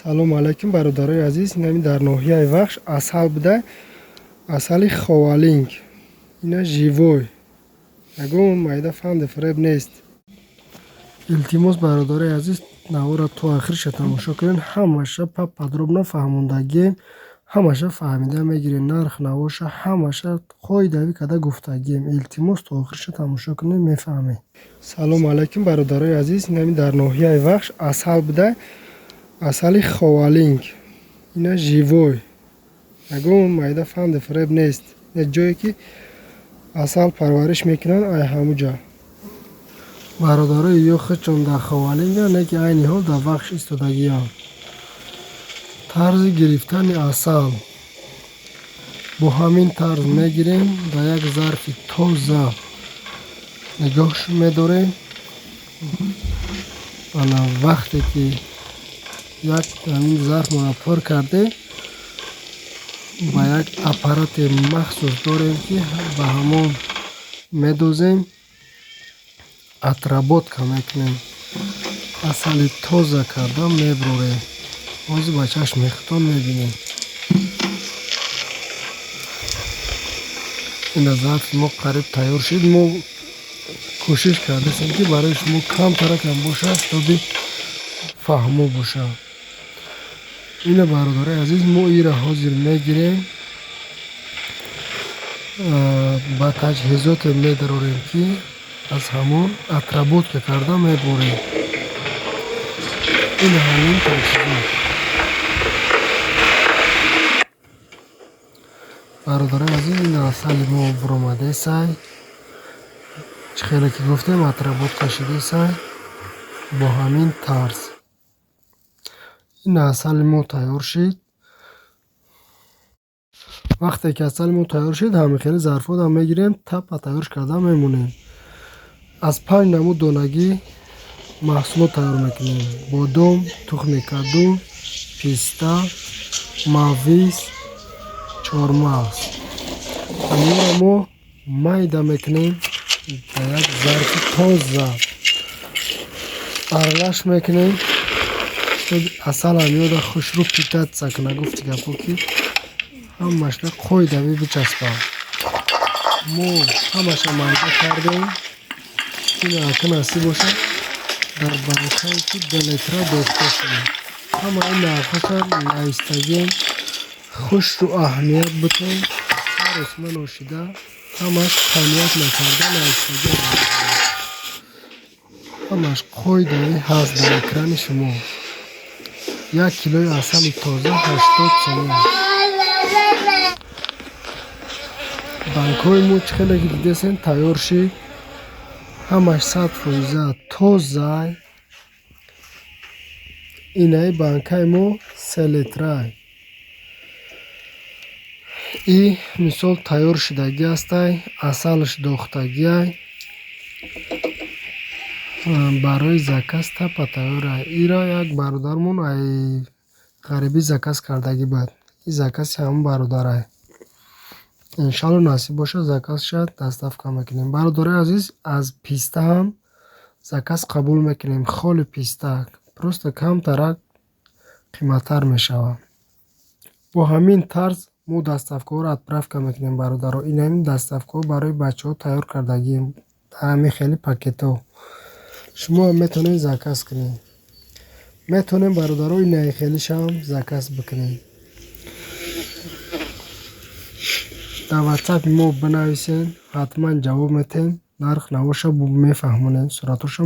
Салому алайкум, бародарои азиз. Инами дар ноҳияи Вахш асал буда, асали Ховалинг. Ина живой, ягон майда фанду фиреб нест. Илтимос, бародарои азиз, навора то охирша тамошо кунед. Ҳамаша подробно фаҳмондагием, ҳамаша фаҳмида мегирем. Нарх навоша ҳамаша қоидавӣ карда гуфтагием. Илтимос, то охирша тамошо кунед, мефаҳмед. Салому алайкум, бародарои азиз. Инами дар ноҳияи Вахш асал буда, асали Ховалинг. Ина живой, ягон майда фанду фиреб нест. Ҷое ки асал парвариш мекунанд, ай ҳамуҷа. Бародарои, ё худшон дар Ховалинга, не ки айни ҳол дар Вахш истодагиам. Тарзи гирифтани асал бо ҳамин тарз мегирем, дар як зарфи тоза нигоҳ медорем. Ана вақте ки як ҳамин зарфмонро пур кардем, ба як аппарати махсус дорем, ки ба ҳамон медозем, отработка мекунем, асали тоза карда мебурем. Ҳозир ба чашми худтон мебинем. Ина зарфи мо қариб тайёр шуд. Мо кӯшиш кардастем, ки барои шумо камтаракам бошад, чтобы фаҳмо бошад. Ина, бародарои азиз, мо ира ҳозир мегирем, ба таҷҳизоте медарорем, ки аз ҳамон отработка карда мебурем. Ина ҳамин таҷҳизот. Бародарои азиз, ина асали мо буромадесай. Чӣ хеле ки гуфтем, отработка шудесай бо ҳамин тарз. Ина асали мо тайёр шид. Вақте ки асали мо тайёр шуд, ҳамин хели зарфҳоро мегирем, тапа тайёрш карда мемонем. Аз 5 намуд донагӣ маҳсулот тайёр мекунем: бодом, тухми каду, писта, мавиз, чормағз. Инҳоро мо майда мекунем, дар як зарфи тоза аралаш мекунем, чтобы асалам ёда хушрӯ питаться кунад. Гуфти гапҳо, ки ҳамашро қоидавӣ бичаспад. Мо ҳамаша майда кардем. Ина ака насиб бошад, дар банкае ки 2 литра дохта шуд. Ҳамаи нархҳоша навистагием, хушрӯ аҳамият бутен. Ҳаррӯз ношида, ҳамаш қаноат накарда навистагием. Ҳамаш қоидавӣ ҳаст дар экрани шумо. 1 килои асали тоза 80 сомон. Банкҳои мо, чӣ хеле ки дидесен, тайёр шид. Ҳамаш 100 фоиза тозай. Инаи банкаи мо 3 литрай. И мисол тайёр шудагӣ ҳастай, асалаш дохтагиай. Барои заказ тапа тайёрай. Ира як бародармон ай ғарибӣ заказ кардагӣ буд. И закази ҳамон бародарай. Иншалло, насиб бошад, заказ шавад, доставка мекунем. Бародарои азиз, аз писта ҳам заказ қабул мекунем. Холи писта просто камтарак қиматтар мешавад. Бо ҳамин тарз мо доставкаҳоро отправка мекунем, бародаро. Ин ҳамин доставкаҳо барои бачаҳо тайёр кардагием дар ҳамин хели пакетҳо. Шумо ҳам метавонед заказ кунед. Метавонем, бародаро, инаи хелишам заказ бикунем. Дар ватсапи мо бинависед, ҳатман ҷавоб метиҳем, нарх навоша мефаҳмонем, суратҳошо.